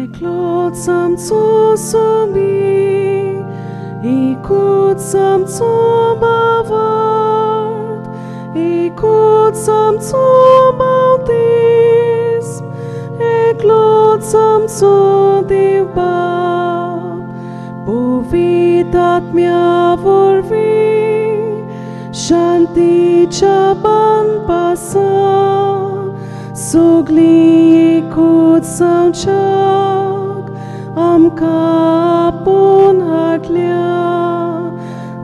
एकलोच आमचो सोमी, एकूच आमचो भावार्थ, एकूच आमचो बाप्तीस्म, एकलोच आमचो देव बाप, पवित्र आत्म्या वरवीं शांतीच्या बांदपासा सगळीं एकूच जावच्याक आमकां आपोवन हाडल्या,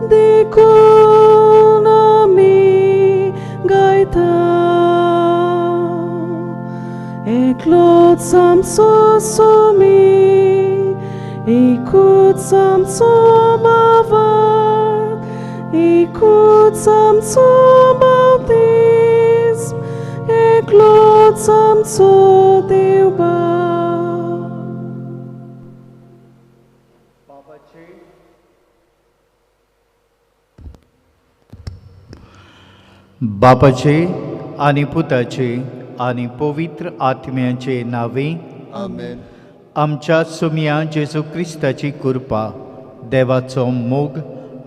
देखून आमी गायता. एकलोच आमचो सोमी, एकूच आमचो भावार्थ, एकूच आमचो बाप्तीस्म, एकलोच आमचो देव बाप. बापाचे आनी पुताचे आनी पवित्र आत्म्याचे नावे आमेन. आमच्या सुमया जेजू क्रिस्ताची कृपा, देवाचो मोग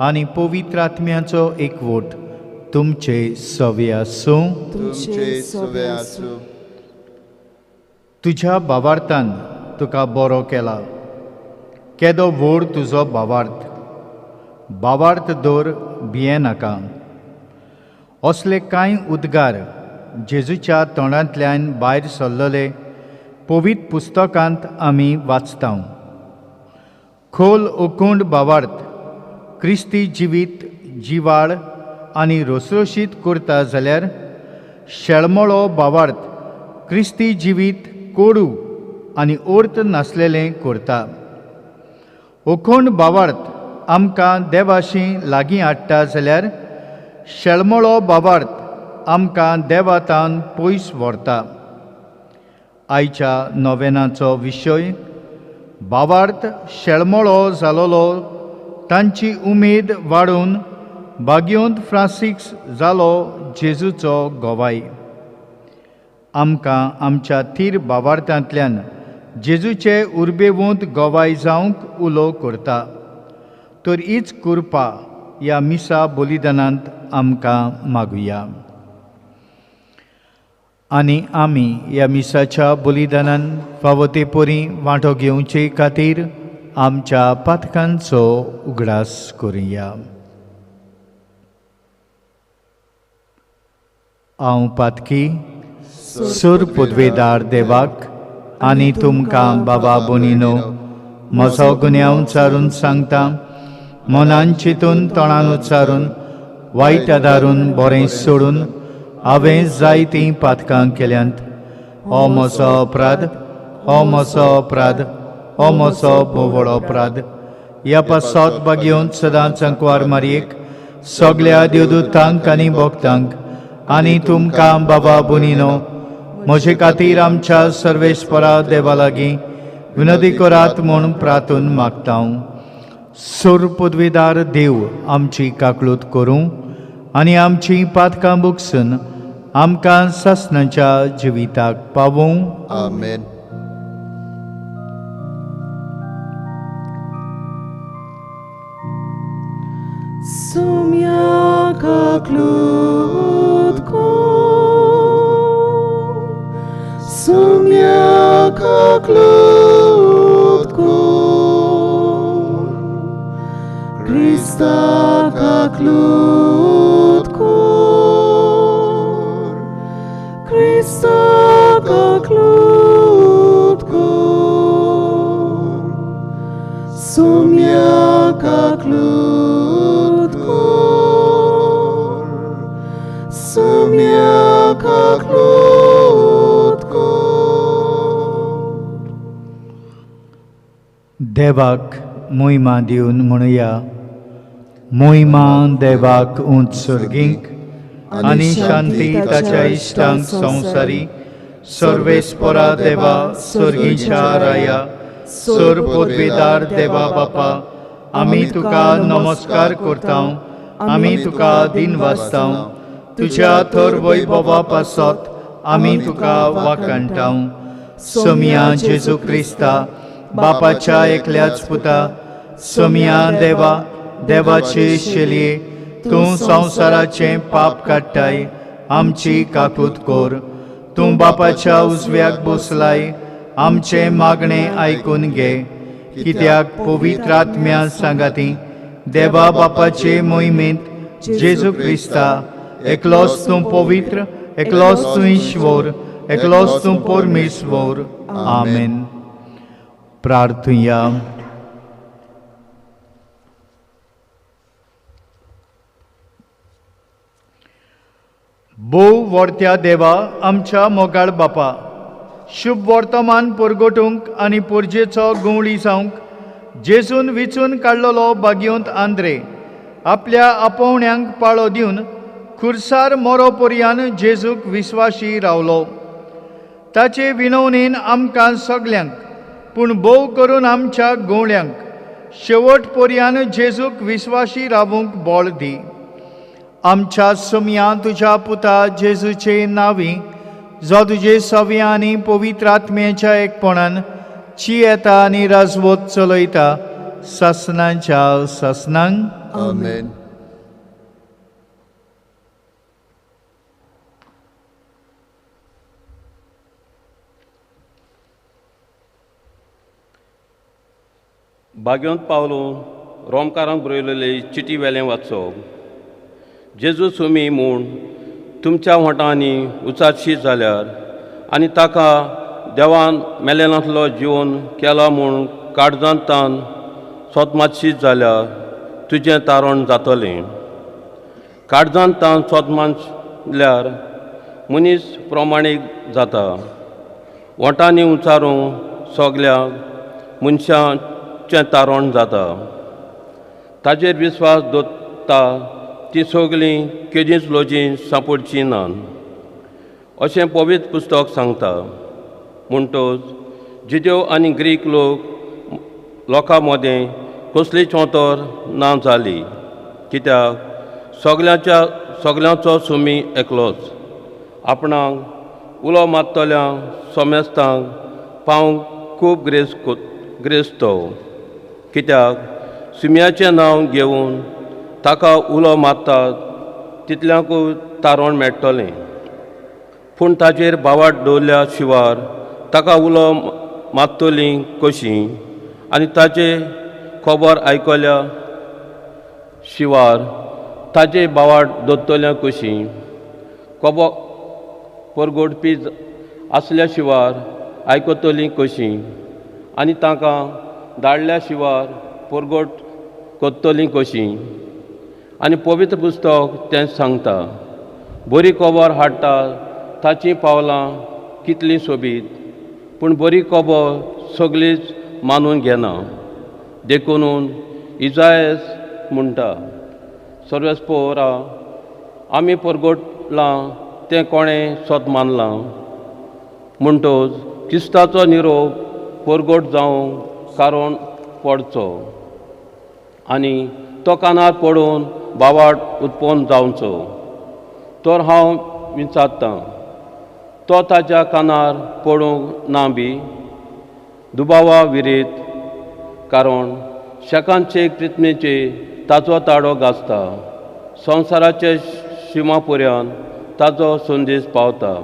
आनी पवित्र आत्म्याचो एकवट तुमचे सवे आसूं. तुमचे सवे आसूं. तुज्या भावार्थान तुका बरो केला, केदो व्हड तुजो भावार्थ. भावार्थ दर भियेनाका. असले कांय उद्गार जेजूच्या तोंडांतल्यान भायर सरलेले पवित्र पुस्तकांत आमी वाचता. खोल उकूंड भावार्थ क्रिस्ती जिवीत जिवाळ आनी रोसरोशीत करता जाल्यार शेळमळो भावार्थ क्रिस्ती जिवीत कोडू आनी अर्थ नासलेलें करता. उखूंड भावार्थ आमकां देवाशी लागीं हाडटा जाल्यार शेळमळो भावार्थ आमकां देवातान पयस व्हरता. आयच्या नोवेनाचो विशय भावार्थ शेळमळो जालोलो तांची उमेद वाडोवन भाग्योंत फ्रांसिक्स जालो जेजूचो गोवाय. आमकां आमच्या थीर भावार्थांतल्यान जेजूचे उर्बेवंत गोवाय जावंक उलो करता. तर हीच कृपा ह्या मिसा बलिदानांत आमकां मागुया. आनी आमी ह्या मिसाच्या बलिदानान फावो ते परी वांटो घेवचे खातीर आमच्या पातकांचो उगडास करुया. हांव पातकी सूर पदवेदार देवाक आनी तुमकां बाबा बोनिनो म्हजो गुन्यांव उच्चारून सांगता, मनान चिंतून तोंडान उच्चारून वायट आदारून बरें सोडून हांवें जायतीं पातकां केल्यांत. हो म्हजो अपराध, हो म्हजो अपराध, हो म्हजो भोवळ अपराध. ह्या पासत बागेवन सदांच अंकवार मारयेक सगल्या देवदूतांक आनी भक्तांक आनी तुमकां बाबा बोनिनो म्हजे खातीर आमच्या सर्वेस्परा देवा लागीं विनोदी करात म्हूण प्रार्थून मागता. सूर पदवेदार देव आमची काकळूत करूं आनी आमची पातकां बुकसून आमकां सासणाच्या जिविताक पावूं. आमेन. Sumia kaklut kor, sumia kaklut kor, Krista kaklut kor, Krista kaklut kor, sumia kaklut kor, sumia kaklut kor. देवाक मोहिमा दिवन म्हणुया, मोहिमा देवाक उंच सर्गींक आनी शांती ताच्या इश्टांक संवसारी. सर्वेस्परा देवा सर्गीच्या राया, सर पदवेदार देवा बापा, आमी तुका नमस्कार करता, आमी तुका दिन वाचता. तुज्या थर वैभवा पासत आमी तुका वाखाणटा. सोमिया जेजू क्रिस्ता बापाच्या एकल्याच पुता सोमया देवा देवाचे शेलये तूं संवसाराचें पाप काडटाय आमची काकूत कोर. तूं बापाच्या उजव्याक बसलाय आमचें मागणें आयकून घे. कित्याक पवित्र आत्म्या सांगाती देवा बापाचे मोहिमेंत जेजू क्रिस्ता एकलोच तूं पवित्र, एकलोच तूं ईश्वर, एकलोच तूं परमेश्वर. आमेन. प्रार्थुया. भोव व्हडत्या देवा आमच्या मोगाळ बापा, शुभ वर्तमान परगटूंक आनी पोरजेचो गुंवळी जावंक जेजून विचून काडलेलो बागयोंत आंद्रे आपल्या आपोवण्यांक पाळो दिवन खुर्सार मोरो पर्यान जेजूक विस्वाशी रावलो. ताचे विनवणेन आमकां सगल्यांक पूण भोव करून आमच्या गुंवळ्यांक शेवट पर्यान जेजूक विस्वाशी रावूंक बळ दी. आमच्या सुमया तुज्या पुता जेजूचे नांवी जो तुजे सव्या आनी पवित्र आत्म्याच्या एकपणान ची येता आनी राजवत चलयता सासनाच्या सासनांक. आमेन. बाग्योंत पावलो रोमकारांक बरयलेले चिटी वेलें वाचप. जेजू सुमी म्हूण तुमच्या वोंटांनी उचारशी जाल्यार आनी ताका देवान मेलेनांतलो जिवन केला म्हूण काळजांत तान सोतमातशी जाल्यार तुजें तारण जातलें. काळजांत तान सोतमातल्यार मनीस प्रमाणीक जाता. वोंटांनी उचारूंक सगल्या मनशांचें तारण जाता. ताजेर विस्वास दवरता ती सगळीं केदींच लोजीं सांपडची ना अशें पवित्र पुस्तक सांगता. म्हणटच जिदेव आनी ग्रीक लोक लोकां मदें कसली चोंतर ना जाली, कित्याक सगल्यांच्या सगल्यांचो सुमी एकलोच. आपणाक उलो मारतल्या सोमेस्तांक पावंक खूब ग्रेस तो, कित्याक सुम्याचें नांव घेवन ताका उलो मारतात तितल्यांकूय तारण मेळटलें. पूण ताजेर बावाट दवरल्या शिवार ताका उलो मारतली कशी आनी ताजे खबर आयकल्या शिवार ताजे बावाट दवरतल्या कशी. खबर परगोडपी आसल्या शिवार आयकतली कशी आनी तांकां धाडल्या शिवार परगोट करतली कशी. आनी पवित्र पुस्तक तें सांगता, बरी खबर हाडटा ताचीं पावलां कितलीं सोबीत, पूण बरी खबर सगळीच मानून घेना. देखून इजायस म्हणटा, सर्वेस्पोरा आमी परगटलां तें कोणें सोत मानलां. म्हणटच क्रिस्ताचो निरोप परगट जावंक कारण पडचो आनी तो कानार पडून बावाट उत्पन्न जावचो. तर हांव विचारतां, तो ताच्या कानार पडूंक ना बी दुबावा विरीत, कारण शेकानचे प्रितमेचे ताचो ताडो गाजता, संवसाराचे शिमा पर्यंत ताचो संदेश पावता.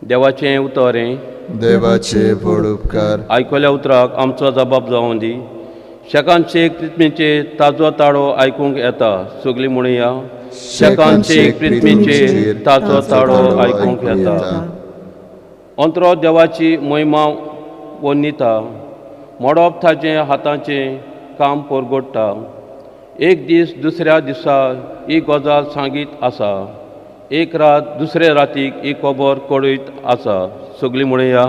देवाचें उतर हें. देवाचे व्हड उपकार. आयकल्या उतराक आमचो जबाब जावं दी. शेकानचे प्रितमेचे ताजो ताळो आयकूंक येता. सगळीं म्हणुया, शेकानचे प्रितमेचे ताजो ताळो आयकूंक येता. अंतरो देवाची महिमा वर्णिता, मोडप ताचें हाताचें काम परगोडटा. एक दीस दुसऱ्या दिसा ही गजाल सांगीत आसा, एक रात दुसरे रातीक ही खबर कळयत आसा. सगळीं म्हणुया,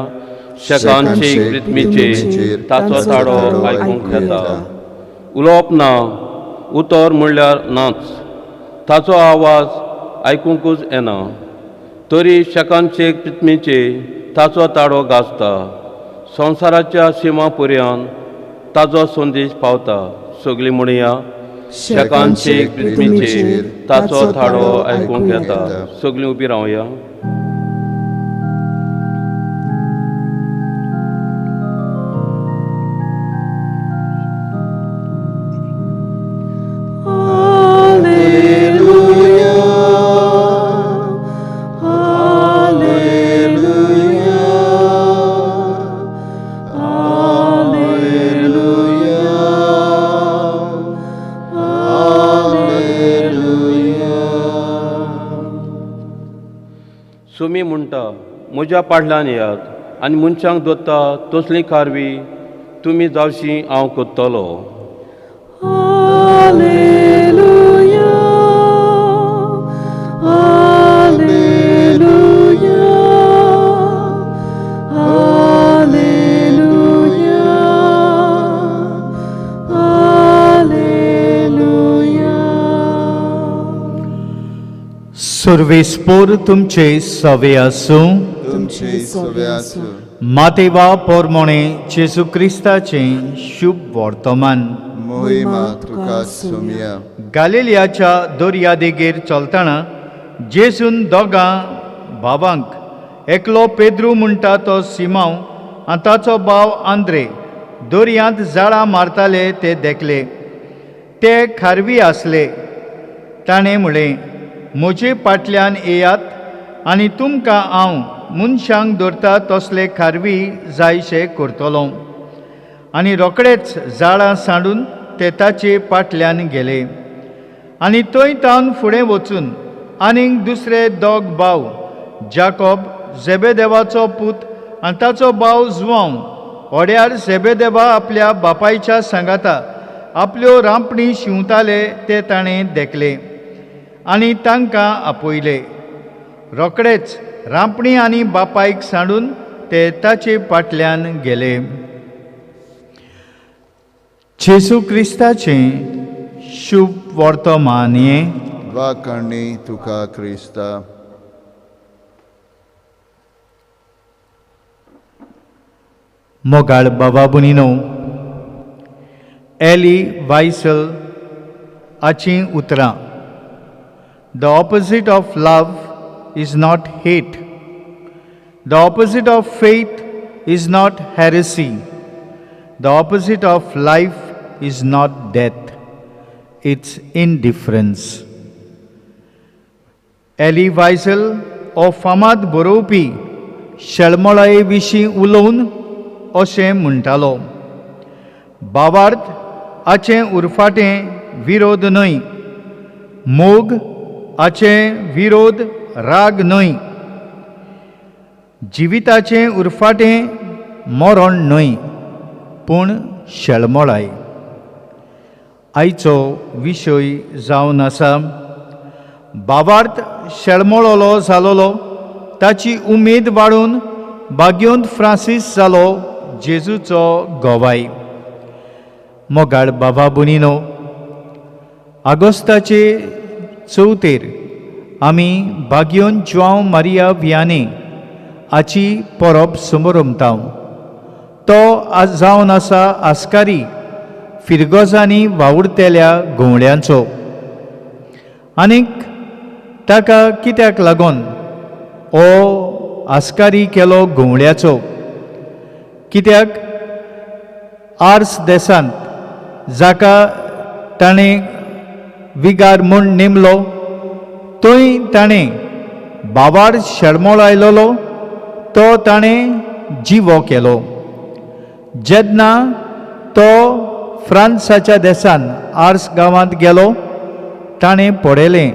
शेकानचे प्रितमेचे ताचो ताळो आयकूंक येता. उलोवप ना, उतर म्हणल्यार नाच, ताचो आवाज आयकुंकूच येना, तरी शेकानचे प्रितमेचे ताचो ताळो गाजता, संवसाराच्या शिमा पर्यंत ताचो संदेश पावता. सगळीं म्हणुया, शेकानचे प्रितमेचे ताचो ताळो आयकूंक येता. सगळीं उबी रावया. म्हज्या पाडल्यान येयात आनी मनशांक दोत्ता तसली कारवी तुमी जावशी हांव कोत्तलो. Alleluia, Alleluia, Alleluia, Alleluia. सुर्वेस्पोर तुमचे सवे आसूं. तुमचे सवे आसूं. मातेवा पोरमोणे जेजू क्रिस्ताचें शुभ वर्तमान. मोहिमा तुका सोमया. गालिलियाच्या दर्या देगेर चलतना जेजून दोगां भावांक, एकलो पेद्रू म्हणटा तो सिमांव आनी ताचो भाव आंद्रे, दर्यांत जाळां मारताले ते देखले. ते खारवी आसले. ताणें म्हळें, म्हजे फाटल्यान येयात आनी तुमकां हांव मनशांक धरता तसले खारवी जायशे करतलो. आनी रोखडेच जाळां सांडून ते ताचे फाटल्यान गेले. आनी थंय तावन फुडें वचून आनीक दुसरे दोग भाव, जाकोब झेबेदेवाचो पूत आनी ताचो भाव जुवांव, होड्यार झेबेदेवा आपल्या बापायच्या सांगाता आपल्यो रांपणी शिंवताले ते ताणें देखले आनी तांकां आपयले. रोखडेच रांपणी आनी बापायक सांडून ते ताचे फाटल्यान गेले. जेजू क्रिस्ताचें शुभ वर्तमान हें. वाखाणी तुका क्रिस्ता. मोगाळ बाबा बुनिनो, एली वायसल हाचीं उतरां, The opposite of love is not hate. The opposite of faith is not heresy. The opposite of life is not death. It's indifference. Elie Wiesel हो फामाद बरोवपी शेळमळाये विशीं उलोवन अशें म्हणटालो, भावार्थ हाचें उरफाटें विरोध न्हय, मोग हाचें विरोध राग न्हय, जिविताचें उरफाटें मरण न्हय, पूण शेळमळाय. आयचो विशय जावन आसा भावार्थ शेळमळोलो जालोलो ताची उमेद वाडून भाग्योंत फ्रांसीस जालो जेजूचो गोवाय. मोगाळ बाबा बुनिनो, आगोस्ताचे चवथेर आमी भाग्योन जुआंव मारिया वियाने हाची परब समरमता. तो आज जावन आसा आस्कारी फिरगोजांनी वावुरतेल्या गवळ्यांचो. आनीक ताका कित्याक लागून हो आस्कारी केलो गवळ्याचो? कित्याक आर्स देसांत जाका ताणें विगार म्हूण नेमलो थंय ताणें बावार शेळमोळ आयलोलो तो ताणें जिवो केलो. जेन्ना तो फ्रांसाच्या देसान आर्स गांवांत गेलो ताणें पळयलें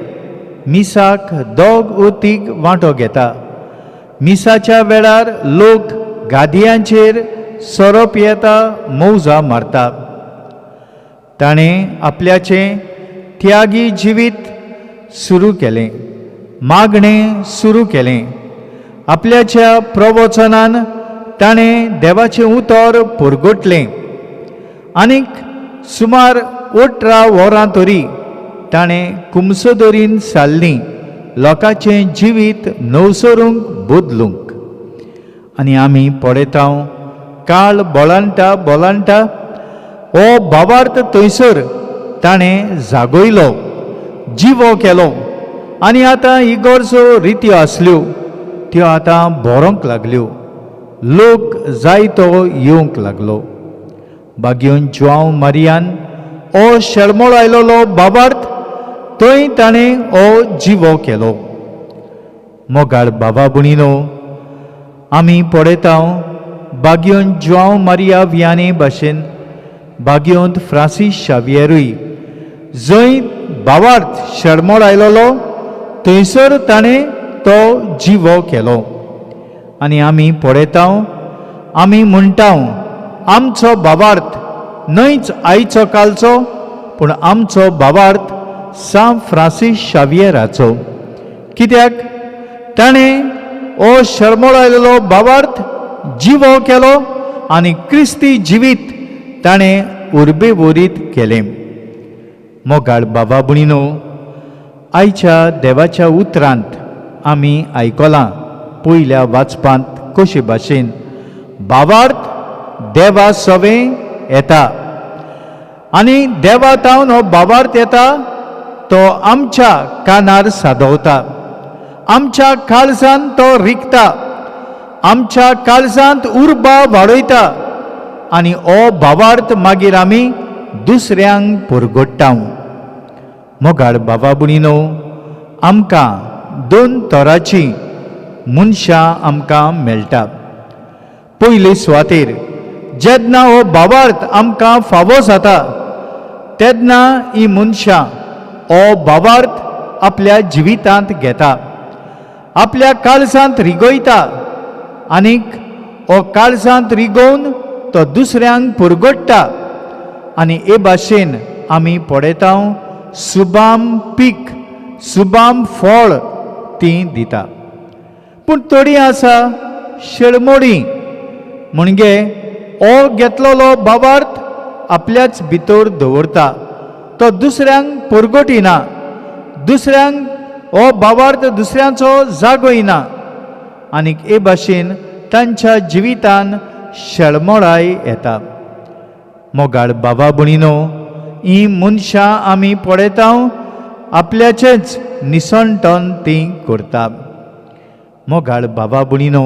मिसाक दोग ओ तीग वांटो घेता. मिसाच्या वेळार लोक गादयांचेर सोरो पियेता, मौजा मारता. ताणें आपल्याचें त्यागी जिवीत सुरू केलें, मागणें सुरू केलें. आपल्याच्या प्रवचनान ताणें देवाचें उतर पुरगोटलें आनीक सुमार 18 वरां तरी ताणें कुमसोदोरीन साल्ली लोकांचें जिवीत नवसरूंक बदलूंक. आनी आमी पळयता काळ बोलांटा बोलांटा हो भावार्थ थंयसर ताणें जागयलो, जिवो केलो. आनी आतां इगोर्जो रित्यो आसल्यो त्यो आतां भरोंक लागल्यो, लोक जायतो येवंक लागलो. बागयोन जुआंव मारियान हो शेळमोळ आयलोलो बाबार्थ थंय ताणें हो जिवो केलो. मोगाळ बाबा बुणिनो, आमी पळयता बागयोन जुआंव मारिया वियाने भाशेन बागयोंत फ्रांसीस शावियरूय जंय बावार्थ शेळमोळ आयलोलो थंयसर ताणें तो जिवो केलो. आनी आमी पळयता, आमी म्हणटा आमचो भावार्थ न्हयच आयचो कालचो, पूण आमचो भावार्थ सांत फ्रांसीस शावियराचो. कित्याक ताणें हो शरमळ आयलेलो भावार्थ जिवो केलो आनी क्रिस्ती जिवीत ताणें उर्बेवरीत केलें. मोगाळ बाबा भयणीनो, आयच्या देवाच्या उतरांत आमी आयकलां पयल्या वाचपांत कशे भाशेन भावार्थ देवा सवें येता आनी देवा तावन हो भावार्थ येता, तो आमच्या कानार सादवता, आमच्या काळजान तो रिगता, आमच्या काळजांत उर्बा वाडयता आनी हो भावार्थ मागीर आमी दुसऱ्यांक पुरगोडटा. मोगाळ बाबा भयणीनो, आमकां दोन तरांची मनशां आमकां मेळटा. पयले सुवातेर जेन्ना हो भावार्थ आमकां फावो जाता तेन्ना ही मनशां हो भावार्थ आपल्या जिवितांत घेता, आपल्या काळजांत रिगयता आनीक हो काळजांत रिगोवन तो दुसऱ्यांक पुरगोडटा. आनी हे भाशेन आमी पळयता सुबाम पीक, सुबाम फळ ती दिता. पूण थोडीं आसा शेळमोडी, म्हणजे हो घेतलेलो भावार्थ आपल्याच भितर दवरता, तो दुसऱ्यांक पुरगोटिना, दुसऱ्यांक हो भावार्थ दुसऱ्यांचो जागयना आनीक हे भाशेन तांच्या जिवितान शेळमोडाय येता. मोगाळ बाबा भयणीनो, ही मनशां आमी पळयता आपल्याचेंच निसणटन ती करता. मोगाळ बाबा भयणीनो,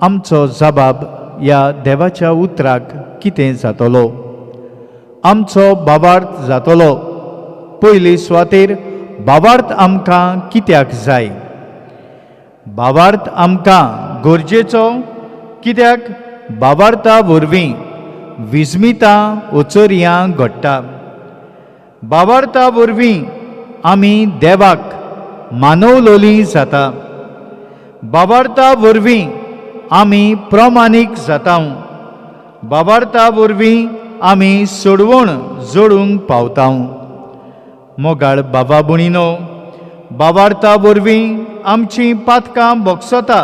आमचो जबाब ह्या देवाच्या उतराक कितें जातलो? आमचो भावार्थ जातलो. पयले सुवातेर भावार्थ आमकां कित्याक जाय? भावार्थ आमकां गरजेचो कित्याक भावार्था वरवीं विस्मितां ओचोरयां घडटा. भावार्था वरवीं आमी देवाक मानवलोली जाता. भावार्था वरवीं आमी प्रमाणीक जाता. भावार्था वरवीं आमी सोडवण जोडूंक पावता. मोगाळ बाबा भयणीनो, भावार्था वरवीं आमची पातकां भोगसता.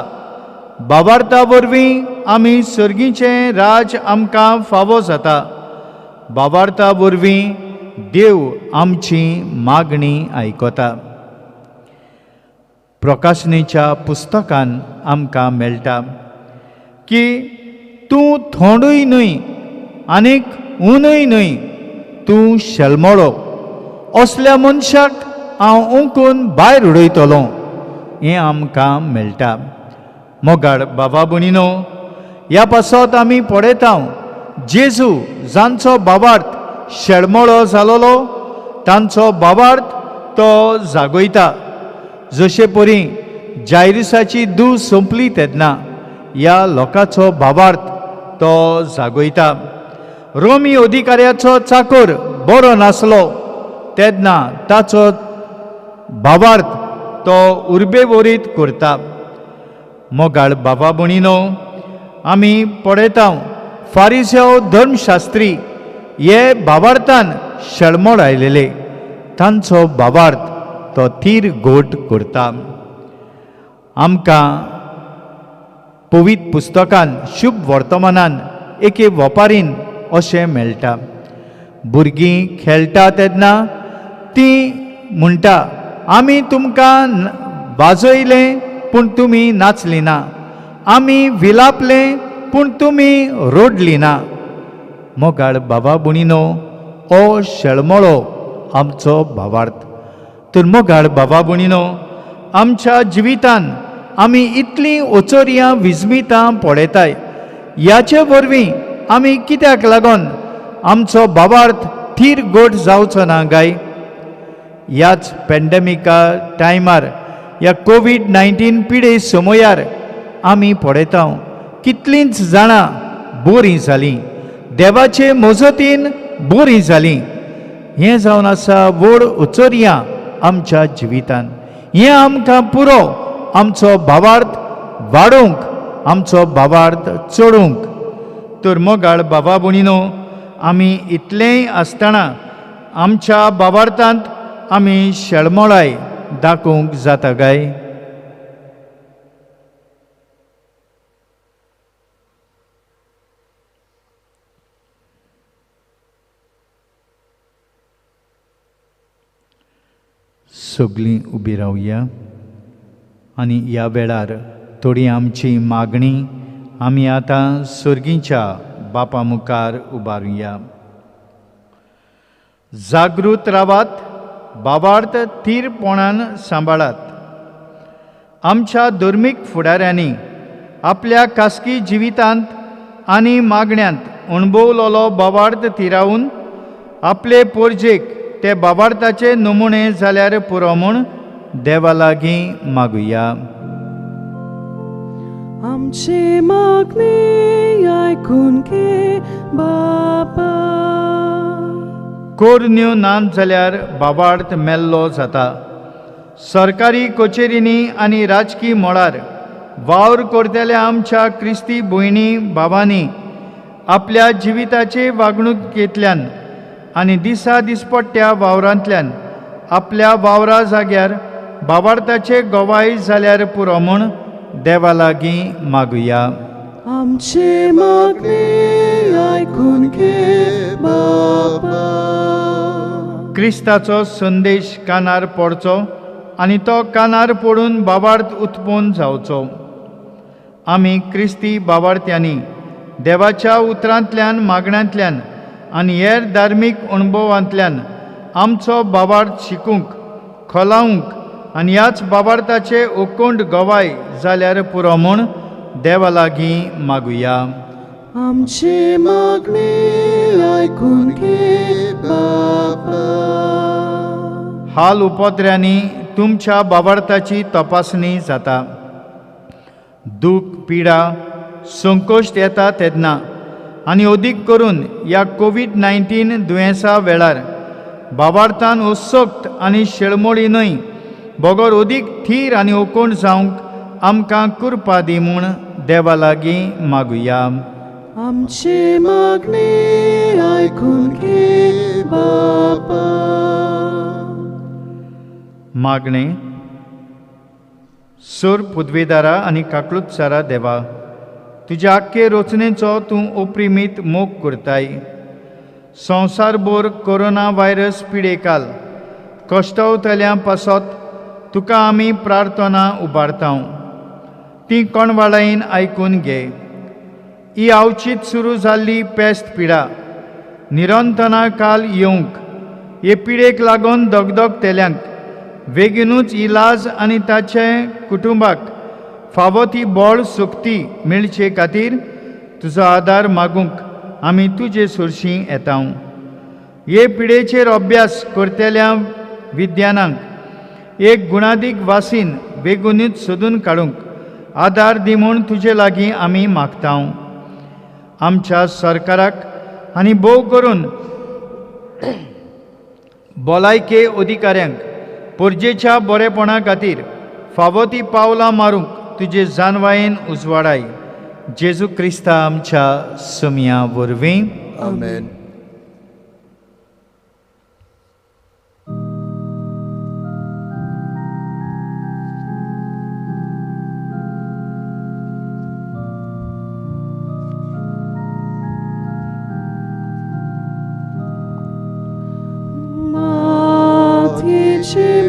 भावार्था वरवीं आमी सर्गीचें राज आमकां फावो जाता. भावार्था वरवीं देव आमची मागणी आयकता. प्रकाशनेच्या पुस्तकान आमकां मेळटा की तूं थोंडूय न्हय आनीक उनूय न्हय, तूं शेलमोळो, असल्या मनशाक हांव ओंकून भायर उडयतलो, हें आमकां मेळटा. मोगाळ बाबा भयणीनो, ह्या पासत आमी पळयता जेजू जांचो भावार्थ शेळमोळो जालोलो तांचो भावार्थ तो जागयता. जशे परी जायरुसाची दू सोंपली तेन्ना ह्या लोकांचो भावार्थ तो जागयता. रोमी अधिकाऱ्याचो चाकोर बरो नासलो तेन्ना ताचो भावार्थ तो उर्बेवरीत करता. मोगाळ बाबा भयणीनो, आमी पळयता फारिसेव धर्मशास्त्री हे भावार्थान शेळमोड आयलेले, तांचो भावार्थ तो थीर गोट करता. आमकां पवित्र पुस्तकान शुभ वर्तमानान एके वपारीन अशें मेळटा. भुरगीं खेळटा तेन्ना ती म्हणटा, आमी तुमकां वाजयलें पूण तुमी नाचली ना, आमी विलापले पूण तुमी रोडली ना. मोगाळ बाबा भयणीनो, हो शेळमोळो आमचो भावार्थ. तर मोगाळ बाबा भयणीनो, आमच्या जिवितान आमी इतलीं ओचोरयां विस्मितां पळयताय, ह्याचे वरवीं आमी कित्याक लागून आमचो भावार्थ थीर गोट जावचो ना गाय? ह्याच पेंडेमिका टायमार, ह्या कोवीड-19 पिडे समयार आमी पळयता कितलींच जाणां बरीं जालीं, देवाचे मजतीन बरीं जालीं. हें जावन आसा व्हड उचरयां आमच्या जिवितान. हें आमकां पुरो आमचो भावार्थ वाडोवंक आमचो भावार्थ चडोवंक. तर मोगाळ बाबा भयणीनो, आमी इतलेंय आसतना आमच्या भावार्थांत आमी शेळमोळाय दाखोवंक जाता काय? सगळीं उबी रावया आनी ह्या वेळार थोडी आमची मागणी आमी आतां सर्गीच्या बापा मुखार उबारुया. जागृत रावात, भावार्थ थीरपणान सांबाळात. आमच्या धर्मीक फुडाऱ्यांनी आपल्या खासगी जिवितांत आनी मागण्यांत अणभवलोलो भावार्थ थिरावन आपले पोरजेक ते भावार्थाचे नमुने जाल्यार पुरो म्हूण देवा लागीं मागुया. आमचे मागणे आयकून घे बापा. कोरन्यो ना जाल्यार भावार्थ मेल्लो जाता. सरकारी कचेरींनी आनी राजकी मळार वावर करतल्या आमच्या क्रिस्ती भयणी भावांनी आपल्या जिविताचे वागणुकेंतल्यान आनी दिसा दिसपट्ट्या वावरांतल्यान आपल्या वावरा जाग्यार भावार्थाचे गवाय जाल्यार पुरो म्हूण देवा लागीं मागुया. आमचे मागणे आयकून घे बापा. क्रिस्ताचो संदेश कानार पडचो आनी तो कानार पडून भावार्थ उत्पन्न जावचो. आमी क्रिस्ती भावार्थ्यांनी देवाच्या उतरांतल्यान, मागण्यांतल्यान आनी हेर धार्मीक अणभवांतल्यान आमचो भावार्थ शिकूंक, खोलावंक आनी ह्याच भावार्थाचे ओकोंड गवाय जाल्यार पुरो म्हूण देवा लागीं मागुया. आमचे मागणे आयकून घे बापा. हाल उपद्र्यांनी तुमच्या भावार्थाची तपासणी जाता. दूख, पिडा, संकश्ट येता तेन्ना आनी अदीक करून ह्या कोवीड-19 दुयेंसा वेळार भावार्थान असक्त आनी शेळमोळी न्हय बगर अदीक थीर आनी ओकोण जावंक आमकां कृपा दी म्हूण देवा लागीं मागुया. आमचे मागणे आयकून घे बापा. मागणे. सोर पुदवेदारा आनी काकलुतसारा देवा, तुज्या आख्खे रचनेचो तूं ओप्रिमीत मोग करताय. संवसारभर कोरोना व्हायरस पिडेकाल कश्टवतल्या पासत तुका आमी प्रार्थना उबारता, ती कोणवाळायेन आयकून घे. ही आवचीत सुरू जाल्ली पेस्त पिडा निरंतना काल येवंक हे पिडेक लागून दगदगतेल्यांक बेगीनूच इलाज आनी ताचे कुटुंबाक फावो ती बळ शक्ती मेळचे खातीर तुजो आदार मागूंक आमी तुजे सरशीं येता. हे पिडेचेर अभ्यास करतल्या विद्यानांक एक गुणादीक वासीन बेगीनूच सोदून काडूंक आदार दी म्हूण तुजे लागीं आमी मागता. आमच्या सरकाराक आनी भोव करून भलायके अधिकाऱ्यांक परजेच्या बरेपणा खातीर फावो ती पावलां मारूंक तुजे जानवायेन उजवाडाय. जेजू क्रिस्ता आमच्या सुमया वरवीं. आमेन.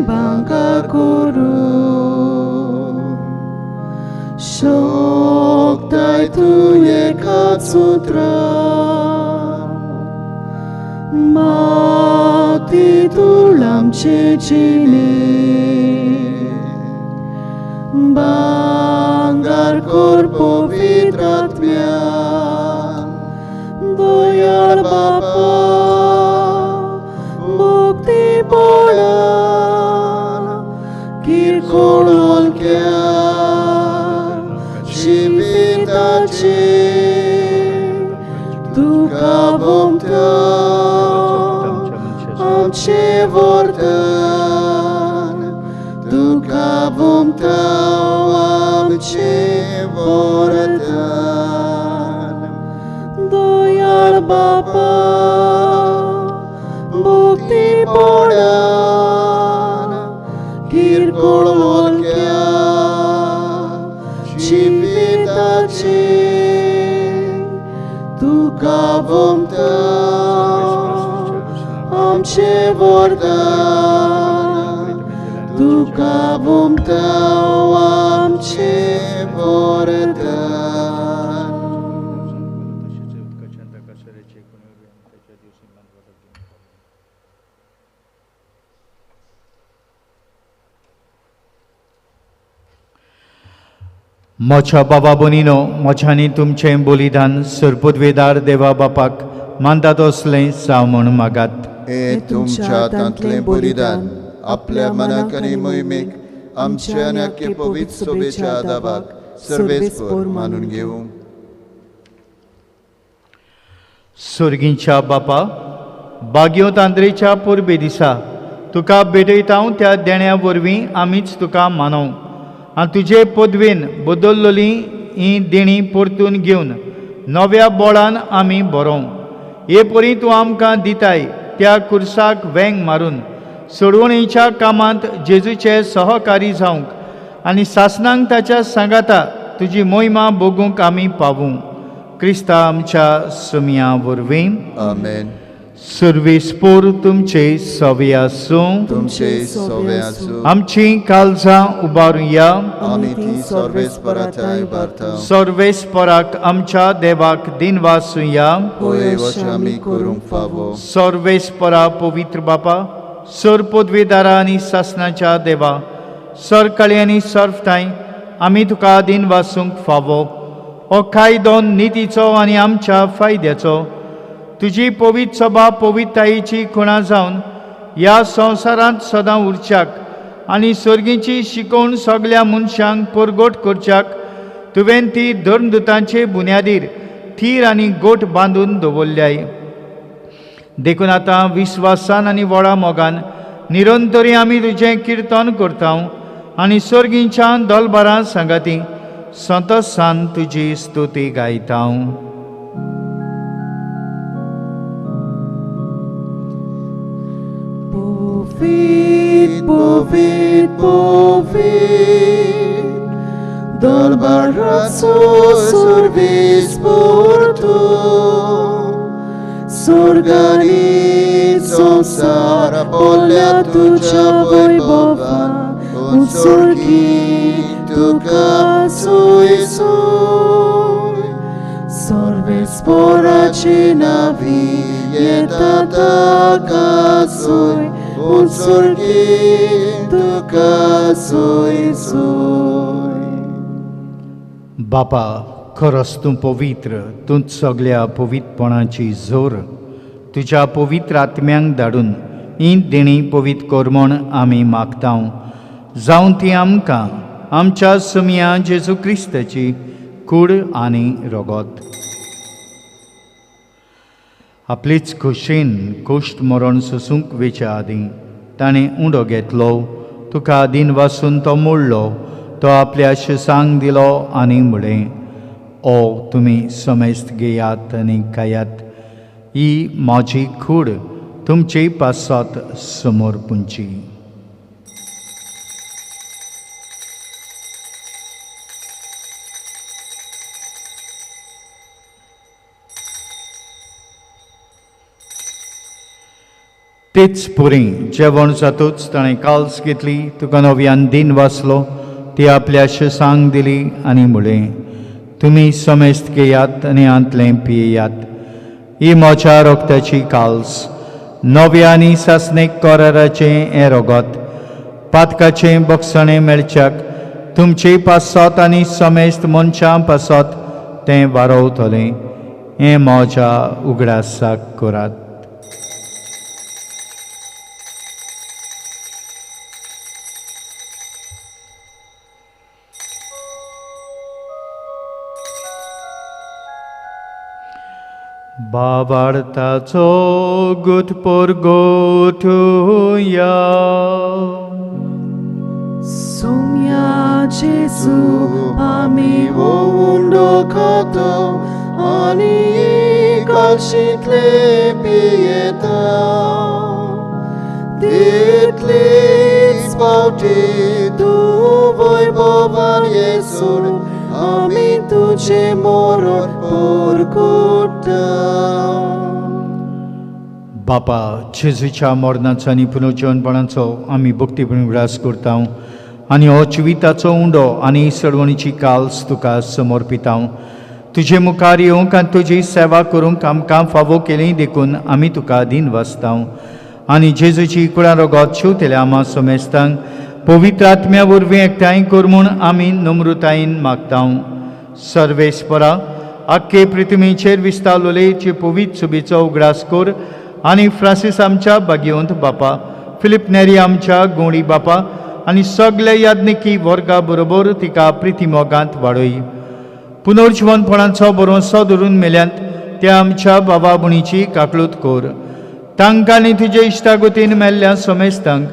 बांगा करू शोकताय तूं एकाच सुत्रा माती धूळ आमचे जिणे बांगार कर पवित्र आत्म्या दयाळ बापा मुक्ती किरकोळ जिविताची तुका भोमता आमचे वरदान तुका भोमता आमचे वरदान. बापा भक्ती पडान किरकोळ वळख्या जिविताचे तुका वमता आमचे वरदान तुका वमता आमचे वरदान. म्हज्या बाबा बोनीनो म्हज्यांनी तुमचें बलिदान सरपुदवेदार देवा बापाक मानता तसलें जावं म्हूण मागात. हे तुमच्या हातांतलें बलिदान आपल्या मनाक आनी मोहिमेक आमच्या आनी आख्खे पवित्र सभेच्या आदाबाक सर्वेस्पर मानून घेवं. सुर्गींच्या बापा बागयो तांद्रेच्या परबे दिसा तुका भेटयता त्या देण्या वरवीं आमीच तुका मानव आनी तुजे पदवेन बदल्लोली ही देणी परतून घेवन नव्या बोळान आमी बरोवं. हे परी तूं आमकां दिताय त्या कुर्साक वेंग मारून सोडवणेच्या कामांत जेजूचे सहकारी जावंक आनी सासनांक ताच्या सांगाता तुजी मोहिमा भोगूंक आमी पावूं. क्रिस्ता आमच्या सुमया वरवीं. आमेन. सुर्वेस्पोर तुमचे सवे आसूं. तुमचे सवे आसूं. आमची काळजां उबारुया. आमी ती सर्वेस्पराच्या उबारता. सर्वेस्पराक आमच्या देवाक दिनवासुया. होय अशें आमी करूंक फावो. सर्वेस्परा पवित्र बापा सर पदवेदारा आनी सासनाच्या देवा सरकाळी आनी सर्फताय आमी तुका दिनवासूंक फावो. हो कायदो नितीचो आनी आमच्या फायद्याचो तुजी पवित्र सभा पवित्रतायेची खुणा जावन ह्या संवसारांत सदां उरच्याक आनी सर्गीची शिकोवण सगल्या मनशांक परगट करच्याक तुवें ती धर्मदुतांचे बुन्यादीर थीर आनी गोठ बांदून दवरल्याय. देखून आतां विस्वासान आनी व्हडा मोगान निरंतरी आमी तुजें किर्तन करता आनी सर्गींच्या दलबारां सांगाती संतोसान तुजी स्तुती गायता. Povit, povit, povit, Dolbarațu survis tu, S'organizom sara polea tucea voi bovan, Un surghi tu ca sui sui, Sorves poracina vie tata ca sui, Un surghi tu ca sui sui. बापा खरोच तूं पवित्र, तूंच सगल्या पवित्रपणाची जोर. तुज्या पवित्र आत्म्यांक धाडून ही देणी पवित्र कर म्हूण आमी मागता. जावं ती आमकां आमच्या सुमया जेजू क्रिस्ताची कूड आनी रगत. आपलीच खोशेन कोश्ट मरण सोसूंक वेच्या आदीं ताणें उंडो घेतलो, तुका आदीन वासून तो मोडलो, तो आपल्या शिसांक दिलो आनी म्हळें, ओ तुमी समेस्त घेयात आनी खायात, ही म्हजी कूड तुमचे पासत समोर पुंची. तेच पुरी जेवण जातूच ताणें काल्स घेतली, तुका नव्यान दिन वाचलो, ती आपल्या शिसांक दिली आनी म्हळें, तुमी समेस्त घेयात आनी हांतलें पियेयात, ही म्हज्या रगताची काल्स, नव्या आनी सासणेक कराराचें हें रगत, पातकाचें बक्षणें मेळच्याक तुमचे पासत आनी समेस्त मनशां पासत तें वारोवतलें. हें म्हज्या उगडासाक करात. बाबार्थाचो गुट परगोटुया. Sumya Jesu ami उंडो खातो आनी कालशींतले पियेता तितलीच फावटी तूं वैभवान येसून आमी तुजें मरण परगट्टा. बापा, जेजूच्या मरणाचो आनी पुनर्जीवनपणाचो आमी भक्तीपणी उगडास करता आनी हो जिविताचो उंडो आनी सडवणीची काल्स तुका समर्पिता. तुजे मुखार येवंक आनी तुजी सेवा करूंक आमकां फावो केली देखून आमी तुका दीन वाचता आनी जेजूची कुळां रगत शिंवतल्या आमा समेस्तांक पवित्र आत्म्या वरवीं एकठांय कर म्हूण आमी नम्रतायेन मागता. सर्वेस्परा, आख्खे पृथ्वीचेर विस्तारलेले पवित्र सुबेचो उगडास कर आनी फ्रांसीस आमच्या बागेवंत बापा, फिलीप नेरी आमच्या गोंडी बापा आनी सगल्या याज्ञिकी वर्गा बरोबर तिका प्रितीमोगांत वाडय. पुनर्जिवनपणाचो भरोसो धरून मेल्यांत त्या आमच्या बाबा भयणीची काकळूत कर. तांकां आनी तुजे इश्टागतीन मेल्ल्या समेस्तांक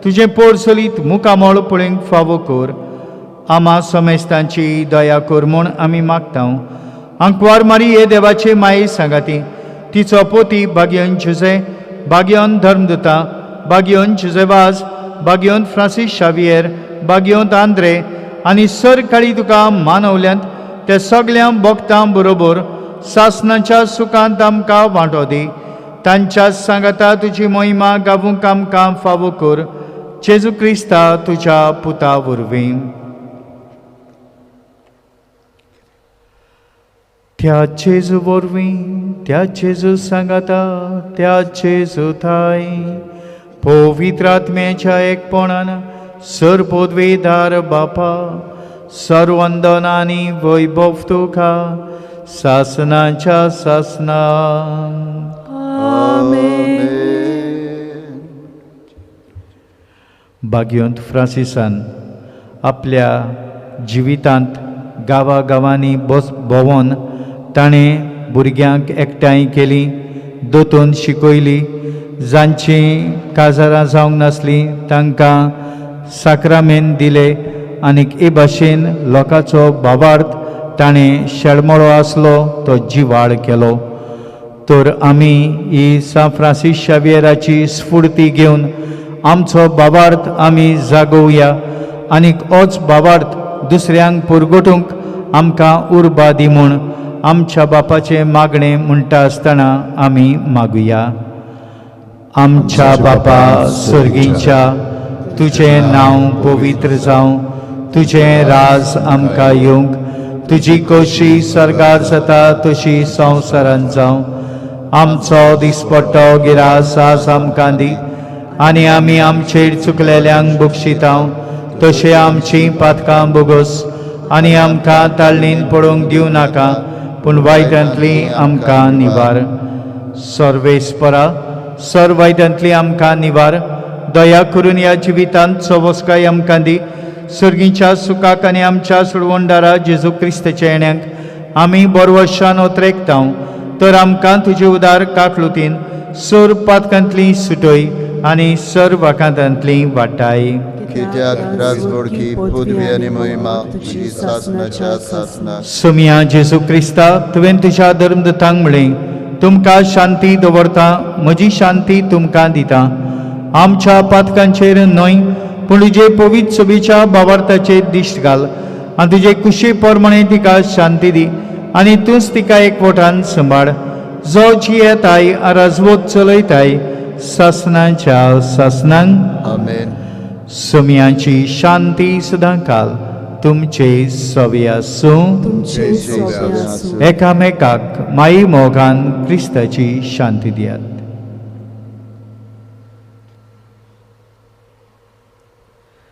तुजें पोर चलीत मुखामळ पळोवंक फावो कर. आमा समेस्तांची दया कर म्हूण आमी मागता. आंकवार मारी हे देवाचे माये सांगाती तिचो पोती भाग्यन जुजे, भाग्यन धर्मदुता, भाग्यन जुजेवाज, भाग्यन फ्रांसीस शावियर, भाग्यन आंद्रे आनी सरकाळी तुका मानवल्यांत ते सगळ्या भक्तां बरोबर सासनाच्या सुखांत आमकां वांटो दी. तांच्या सांगाता तुजी मोहिमा गावूंक आमकां फावो कर. जेजू क्रिस्ता तुज्या पुता वरवीं. त्या जेजू वरवीं, त्या जेजू सांगाता, त्या जेजू थाय पवित्र आत्म्याच्या एकपणान सर्वपदवीधार बापा, सर्वंदन आनी वैभव तुका सासनाच्या सासना. आमेन. बागयोंत फ्रांसिसान आपल्या जिवितांत गांवागांवांनी भोंवन ताणें भुरग्यांक एकठांय केलीं, दोतोन शिकयली, जांचीं काजारां जावंक नासलीं तांकां साक्रामेन दिले आनीक हे भाशेन लोकांचो भावार्थ ताणें शेळमळो आसलो तो जिवाळ केलो. तर आमी ही सांत फ्रांसीस शावियराची स्फुर्ती घेवन आमचो भावार्थ आमी जागोवया आनीक होच भावार्थ दुसऱ्यांक पुरगोटूंक आमकां उर्बा दी म्हूण आमच्या बापाचें मागणें म्हणटा आसतना आमी मागुया. आमच्या बापा सर्गीच्या, तुजें नांव पवित्र जावं, तुजें राज आमकां येवंक, तुजी खोशी सर्गार जाता तशी संवसारांत जावं. आमचो दिसपट्टो गिरास आज आमकां दी आनी आमी आमचेर चुकलेल्यांक बक्षिता तशें आमचीं पातकां बोगस आनी आमकां ताळणीन पडोवंक दिवं नाका, पूण वायटांतली आमकां निवार. सर्वेस्परा, सर वायटांतली आमकां निवार. दया करून ह्या जिवितांत सवस्काय आमकां दी. सर्गीच्या सुखाक आनी आमच्या सुडवणदारा जेजू क्रिस्ताच्या येण्याक आमी बरवशान ओतरेकता. तर आमकां तुजे उदार काकलुतीन सर पातकांतली सुटय आनी सर वाकांतांतली वाटाय. कित्याक राजवडकी पदवी आनी महिमा तुजी सासनाच्या सासना. सोमिया जेजू क्रिस्ता, तुवें तुज्या धर्मदूतांक म्हणलें, तुमकां शांती दवरता, म्हजी शांती तुमकां दिता. आमच्या पातकांचेर न्हय पूण तुजे पवित्र सोबीच्या भावार्थाचेर दिश्ट घाल आनी तुजे कुशी प्रमाणे तिका शांती दी आनी तूंच तिका एकवटान सांबाळ, जो जियेताय राजवत चलयताय सासनाच्या सासनांक. आमेन. सोमियाची शांती सदांकाल तुमचे सवे आसूं. तुमचे सोबे आसूं. एकामेकाक माई मोगान क्रिस्ताची शांती दियात.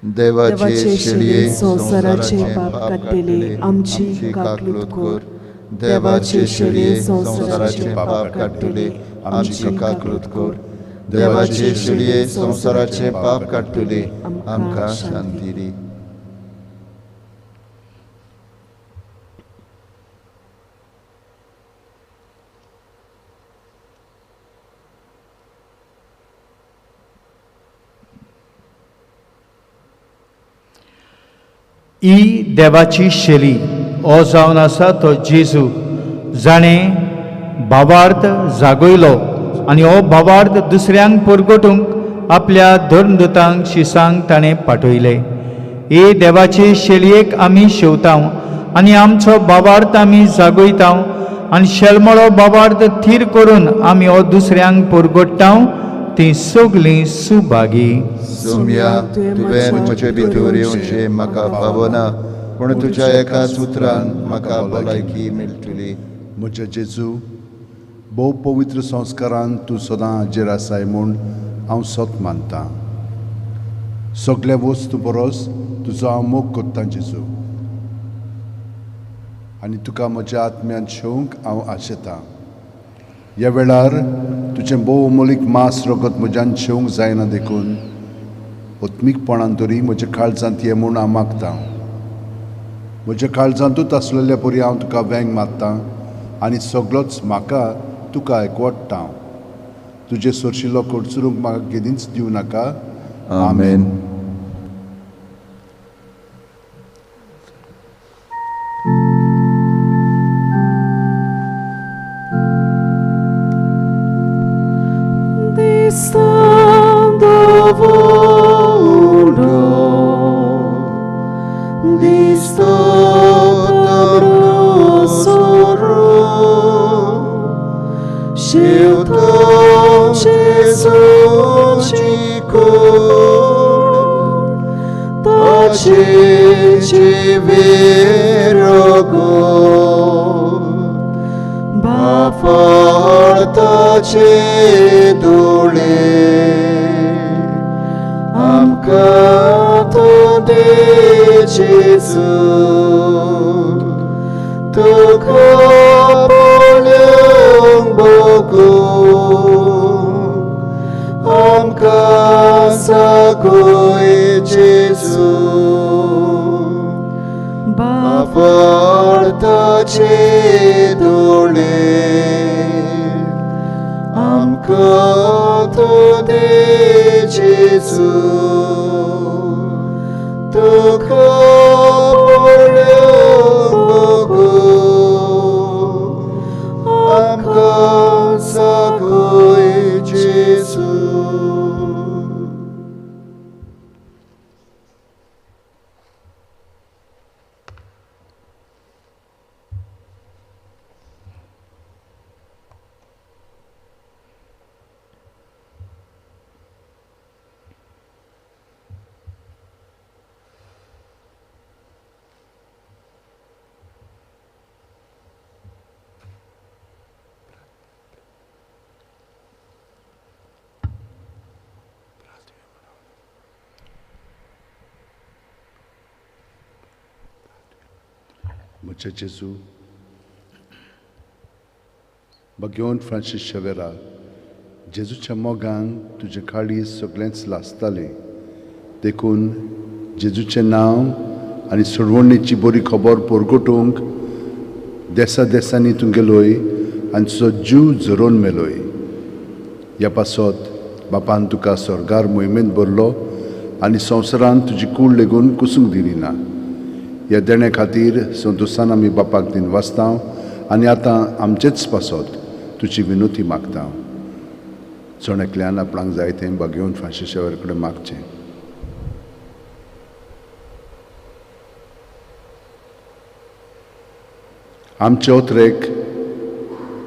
देवाचे शेळये संवसाराचे पाप काडटले आमची काकलूत कर. देवाचे शेळये संवसाराचे पाप काडटले आमची काकलूत कर. देवाचे शेळये संवसाराचे पाप काडटले आमकां शांती दी. ही देवाची शेली हो जावन आसा तो जेजू, जाणें भावार्थ जागयलो आनी हो भावार्थ दुसऱ्यांक परगटूंक आपल्या धर्मदूतांक शिसांक ताणें पाठयले. हे देवाचे शेळयेक आमी शेवतांव आनी आमचो भावार्थ आमी जागयतांव आनी शेलमळो भावार्थ थीर करून आमी हो दुसऱ्यांक परगट्टांव ती सगळीं सुभागी. सोम्या, तुवें म्हजे भितर येवचें म्हाका फावना, पूण तुज्या एका सुत्रान म्हाका भलायकी मेळटली. म्हज्या जेजू, भोव पवित्र संस्कारान तूं सदां हाजेर आसाय म्हूण हांव सत मानतां. सगल्या वस्तू परस तुजो हांव मोग करतां जेजू, आनी तुका म्हज्या आत्म्यान शेवंक हांव आशेतां. ह्या वेळार तुजें भोव अमोलीक मांस रगत म्हज्यान शेवंक जायना देखून आत्मीकपणान तरी म्हज्या काळजांत ये म्हूण हांव मागतां. म्हज्या काळजांतूच आसलेल्या परी हांव तुका वेंग मारतां आनी सगळोच म्हाका तुका एकवटता. तुजे सोरशिल्लो कडसरूंक म्हाका केदींच दिवं नाका. आमेन. म्हज्या जेजू, भगवंत फ्रांसीस शेवेरा, जेजूच्या मोगान तुजें काळीज सगळेंच लासतालें, देखून जेजूचें नांव आनी सोडवणेची बरी खबर परगटूंक देसा देसांनी तूं गेलोय आनी तुजो जीव झरोवन मेलोय. ह्या पासत बापान तुका स्वर्गार मोहिमेंत भरलो आनी संवसारान तुजी कूड लेगून कुसूंक दिली ना. ह्या देण्या खातीर संतोशान आमी बापाक दिन वाचता आनी आतां आमचेच पासत तुजी विनोती मागता. जण एकल्यान आपणाक जाय तें बागेवन फ्रांसीस शेवेरा कडेन मागचें. आमचे ओतरेक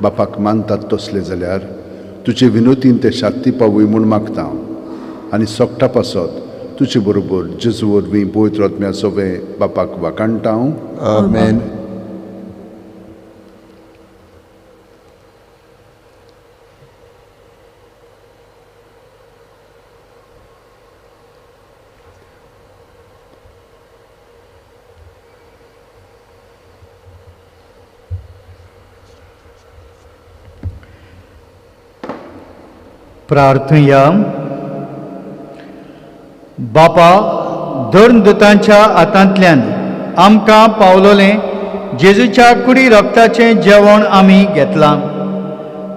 बापाक मानतात तसले जाल्यार तुजे विनोतीन ते शांती पावूय म्हूण मागता आनी सोकटा पासत तुजे बरोबर जेजू वरवीं पवित्र आत्म्या सोवे बापाक वाखाणटा. आमेन. प्रार्थया. बापा, धर्मदूतांच्या हातांतल्यान आमकां पावलोलें जेजूच्या कुडी रक्ताचें जेवण आमी घेतलां.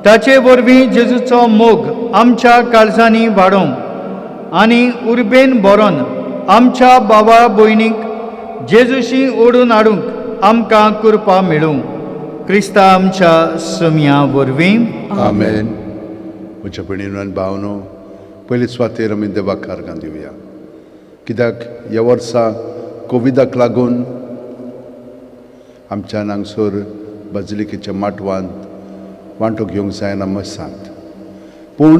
ताचे वरवीं जेजूचो मोग आमच्या काळजांनी वाडोवंक आनी उर्बेन भरोन आमच्या बाबा भयणीक जेजूशी ओडून हाडूंक आमकां कृपा मेळूं. क्रिस्ता आमच्या सुमया वरवीं. आमेन. म्हज्या भयणीनो आनी भावनो, पयले सुवातेर आमी देवाक आर्गां दिवया, कित्याक ह्या वर्सा कोविडाक लागून आमच्यान हांगसर बाजिलिकेच्या माटवांत वांटो घेवंक जायना मसांत, पूण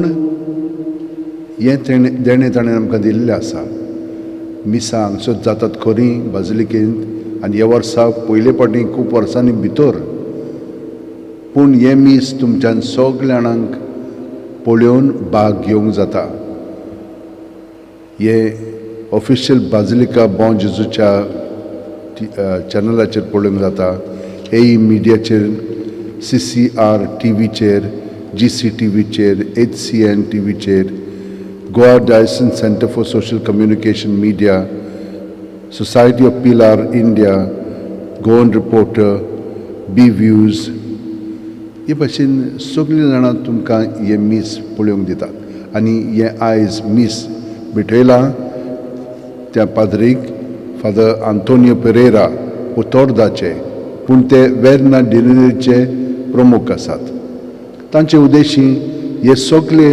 हें तेणें देणें ताणें आमकां दिल्लें आसा. मिसां हांगसर जातात खरी बाजिलिकेंत आनी ह्या वर्सा पयले फावटी खूब वर्सांनी भितर, पूण हें मीस तुमच्यान सगल्या जाणांक पळोवन भाग घेवंक जाता. हे ऑफिशियल बाजिलिका बॉं जेजूच्या चॅनलाचेर पळोवंक जाता, ए मिडियाचेर, CCR T व्हीचेर, GC T व्हीचेर, HCN T व्हीचेर, Goa diocesan centre for social communication media, society of Pilar India, Goan reporter, B views, हे भाशेन सगळीं जाणां तुमकां हें मीस पळोवंक दितात. आनी हें आयज मीस भेटयलां त्या पाद्रीक फादर आंतोनियो पेरेरा उतोर्दाचे, पूण ते वेर्ना डिनरीचे प्रमुख आसात. तांचे उद्देशी हे सगळे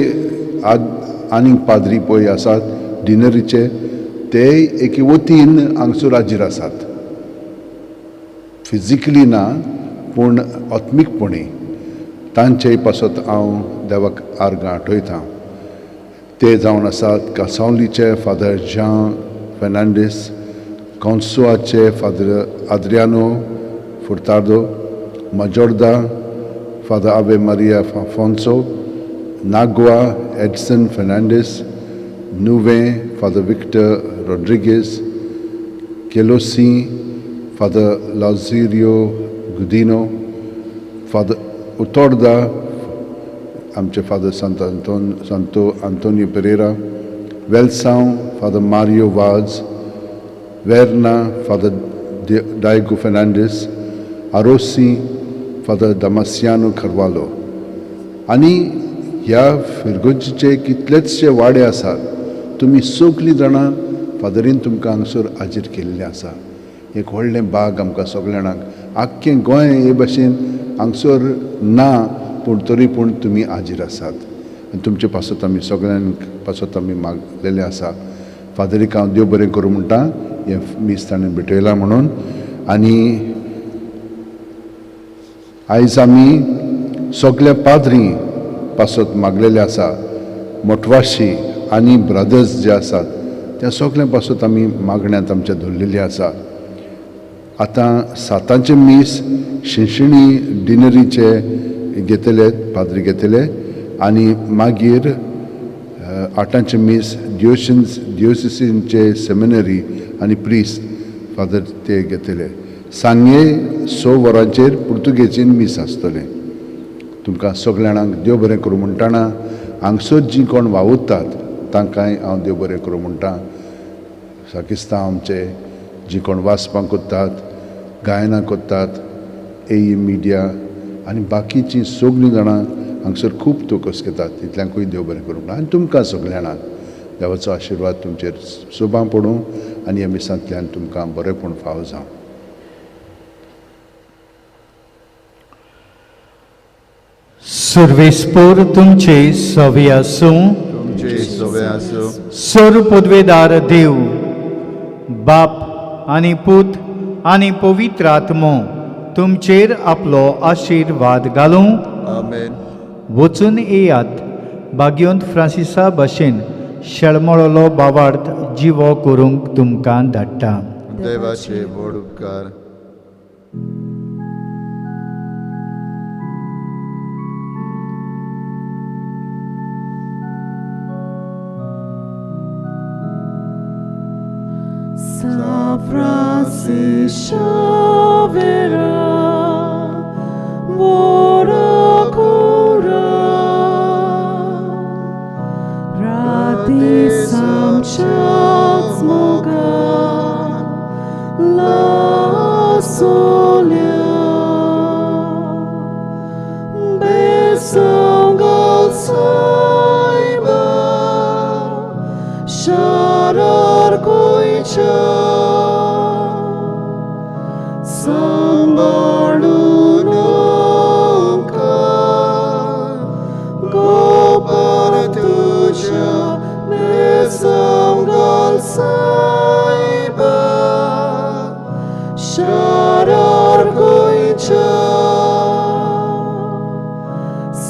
आनीक पाद्री पळय आसात डिनरीचे, ते एके वतीन हांगसर हाजीर आसात, फिजिकली ना पूण आत्मीकपणी. तांचे पासत हांव देवाक आर्गां आठयतां. ते जावन आसात कासावलीचे फादर जां Fernandes, कॉन्सुआचे father Adriano Furtado, Majorda father Ave Maria Afonso, Nagua Edson Fernandes, Nuvem father Victor Rodrigues, Quelossim father Lazirio Godinho, father Utorda आमचे father Santo Antonio Pereira, Velsao father Mario Vaz, Verna father Diogo Fernandes, Arossim father Damasiano Carvalho. आनी ह्या फिरगोजीचे कितलेचशे वाडे आसात, तुमी सगळीं जाणां फादरीन तुमकां हांगसर हाजीर केल्लें आसा. एक व्हडलें बाग आमकां सगल्या जाणांक, आख्खें गोंय हे भाशेन हांगसर ना, पूण तरी पूण तुमी हाजीर आसात आनी तुमचे पासत आमी सगळ्यांक पासत आमी मागलेलें आसा. फादरीक हांव देव बरें करूं म्हणटा, हें मीस ताणें भेटयलां म्हणून. आनी आयज आमी सगल्या पाद्री पासत मागलेले आसा, मोटवाशी आनी ब्रदर्स जे आसात त्या सगल्या पासत आमी मागण्यांत आमच्या धरलेली आसा. आतां सातांचें मीस शिनशिणी डिनरीचे घेतले पाद्री घेतले, आनी मागीर आठांचें मीस डियोसिसींचे सेमिनरी आनी प्रिस्ट फादर ते घेतले. सांगे 6 वरांचेर पुर्तुगेजीन मीस आसतलें. तुमकां सगल्या जाणांक देव बरें करूं म्हणटाना, हांगसर जीं कोण वावुरतात तांकांय हांव देव बरें करूं म्हणटा. साकिस्तांव आमचे जीं कोण वाचपां करतात, गायनां करतात, ए मिडिया आनी बाकीचीं सगळीं जाणां हांगसर खूब तोकस घेतात, तितल्यांकूय देव बरें करूं म्हणटा. आनी तुमकां सगल्या जाणांक देवाचो आशिर्वाद तुमचेर सोबां पडूं आनी ह्या मिसांतल्यान तुमकां बरेंपण फावो जावं. सर्वेस्पोर तुमचे सवे आसूं, तुमचे सवे आसूं. सर पदवेदार देव बाप आनी पूत आनी पवित्र आत्मो तुमचेर आपलो आशिर्वाद घालूं. आमेन. वचून येयात, बाग्योंत फ्रांसिसा भशेन शेळमळलो बावार्थ जिवो करूंक तुमकां धाडटा. देवाचे व्हड उपकार. São Francisco Xavier, Boracura, Radisam Chatsmoga, La Solia, Besongal Saiba, Sharar Koicha,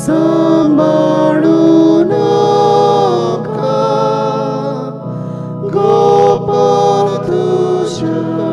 सांबाळू नाका, गोपाल तुज्या.